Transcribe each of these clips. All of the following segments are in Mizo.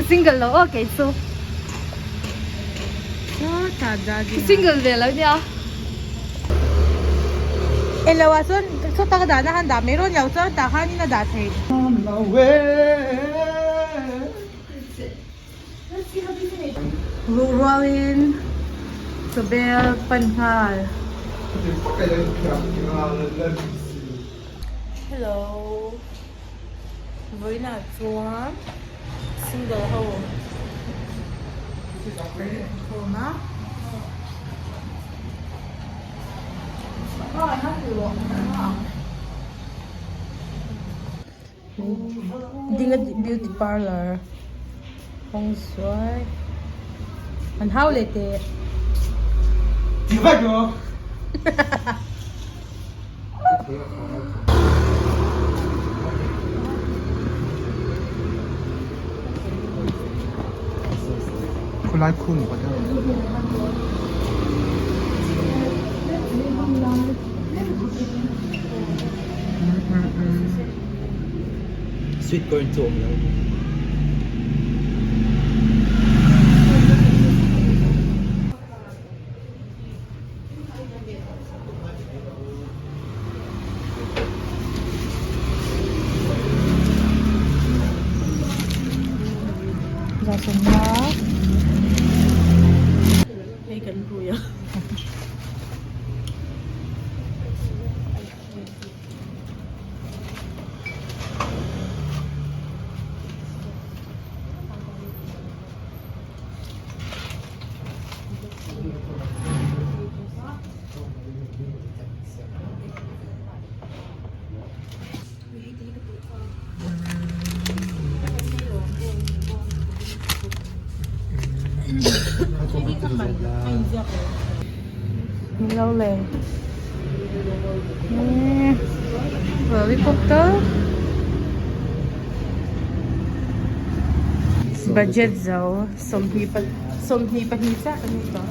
Single lo aw kei chu. Single ve lo nia. Elo ah chuan sawta ka dahna khan dah mai rawh ni lo chuan tah khanin a dah theih. Ruh rualin chawbel pan nghal. Hello. Vawiinah chuan single ho an inkhawm a. Dinga beauty parlour hawng zuai an hau leh teh. Khulai khung ka deuh. Sweet corn chu awm lo. Hei kan rui a. Min lo le lollipop tal budget zo 22 chiah kan ni tawh.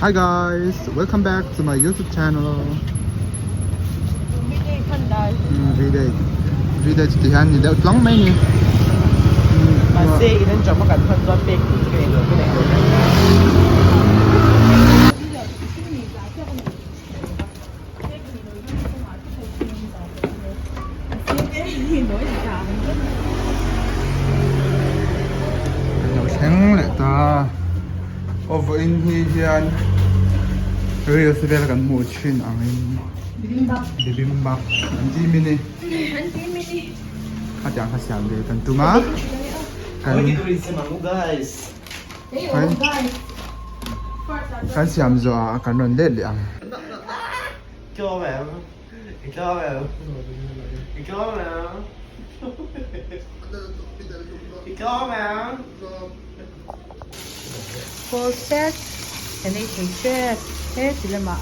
Hi guys, welcome back to my YouTube channel. V-Day. V-Day chu ti hian ni deuh tlang mai ni. Mahse in an chawhma kan hman chuan pek tur chu ka nei lo ka nei lo. Kan lo thleng leh ta. Aw vawiin hi hian reels vel kan hmuh thin angin bibimbap an ti mini khatiang kha siam ve kan tum a kan kan siam zawh ah kan rawn let leh ang. Call set kan ei thei tep he ti lamah.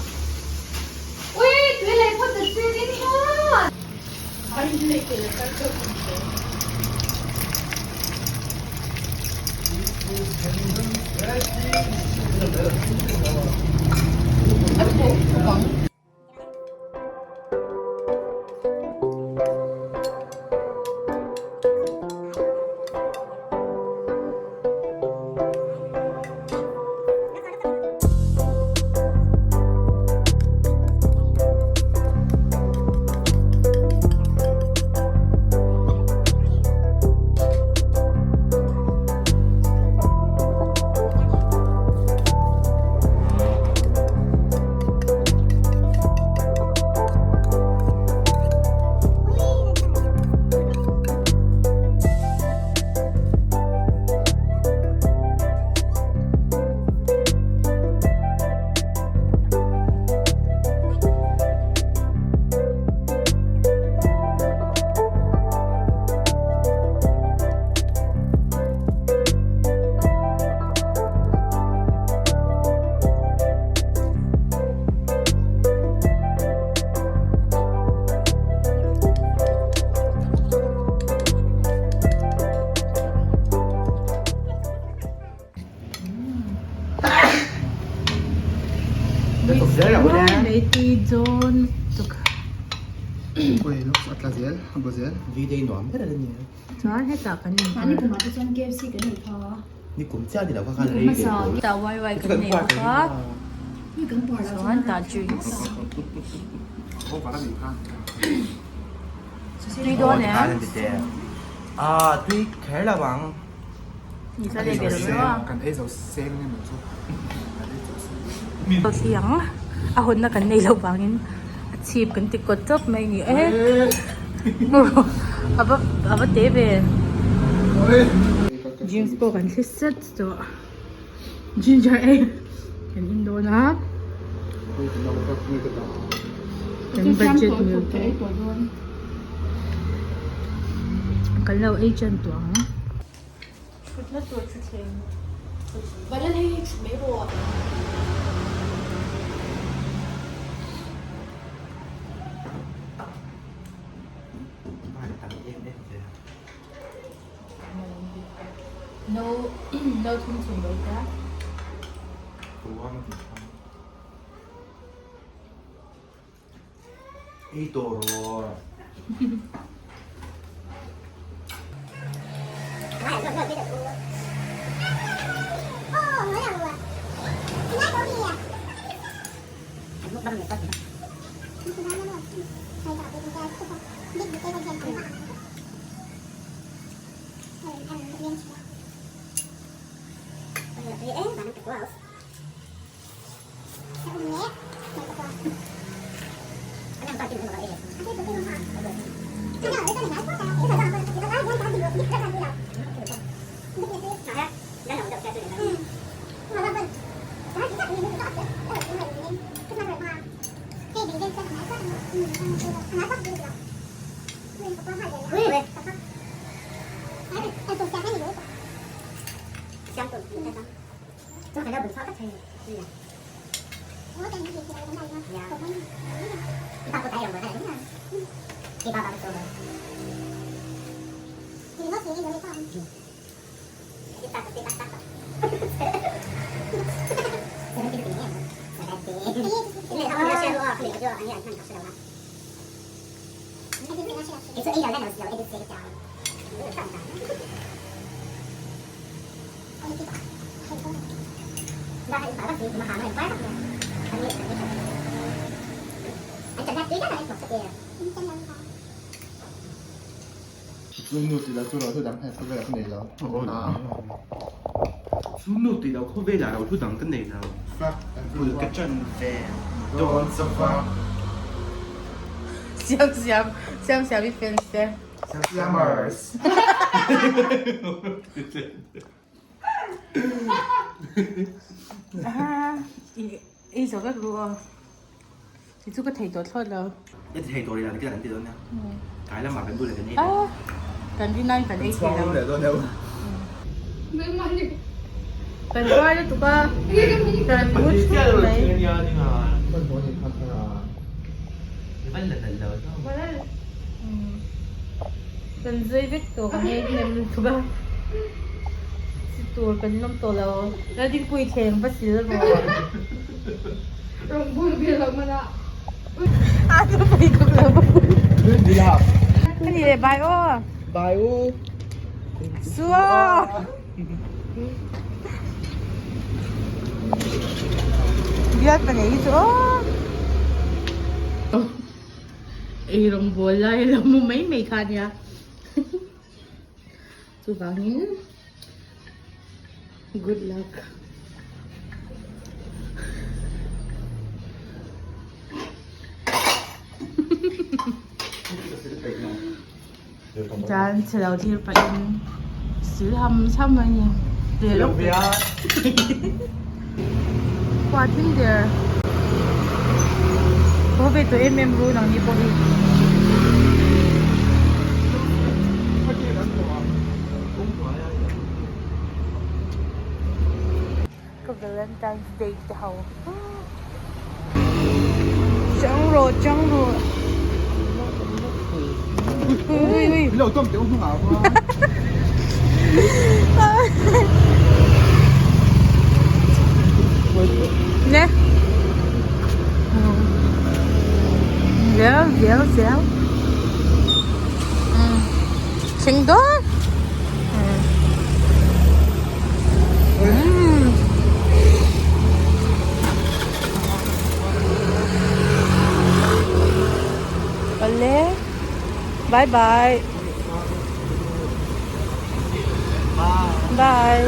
Mai tui dawn lutuk. Ui lawk a tla zel a bu zel. V-day nuam ber a la ni a. Chuan hetah kan in Mahni kumah te chuan KFC kan ei kha. Ni kum chiah ni lo kha khan rei ve tawh. Tah YY kan nei bawk a. Chuan tah drinks. Tui dawn em? Ah tui kher lo ang. Ni sa leh ve lo mai a. Kan ei zo seng ni mai chu. Thli ang a hawnna kan nei loh vangin a chhip kan ti kawt chawp mai ni e. A va a va te ve. Drinks pawh kan thli set tawh. Ginger ale kan in dawn a. Kan budget mil pawh. Kan lo ei ṭan tawh ang. Thutna tur thuthleng Vanlal hei hi thut mai rawh. No no thum chhum lo ta. Ei tawh rawh. Chu nu tih loh chu ro thu dang kha khawvelah ka nei lo. Chu nu tih loh khawvelah ro thu dang ka nei lo. Bul ka ṭan ve dawn chauh a. Siam siam siam siam i fans te. Siamers. Ei zo vek ru aw. Ti chu ka thei tawh thlawt lo. Ka ti thei tawh rih lo kan ti dawn nia. Tlai lamah kan bulah kan ei leh. Kan rin aiin kan ei thei lo. Kan buai lutuk a. Kan mu chhung mai. Kan zui vek tawh kan ei hnem lutuk a. Chi tur kan lawm tawh lo. Laldingpui thleng va sil rawh. Rawng bul vel lo hman a. A chu pui khawp lo. Ka ni le bai aw. Bai u. Su aw. Bial pa nei hi chu aw. Ei rawng bawl lai lo mu mai mai kha nia. Chuvangin good luck. Chuan chhe lo thlir pahin sil ham ham a ni. Khua thim der. Haw ve tawh em em ru nang ni pawh hi. Ka Valentine's Day te ho. Chang rawh chang rawh. Ui ui. Lo tawm teuh hnungah khuan. Ne. zel zel zel umm thleng dawn umm awle bye bye bye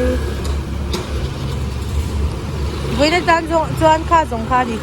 vawiin atan chuan kha zawng kha a ni.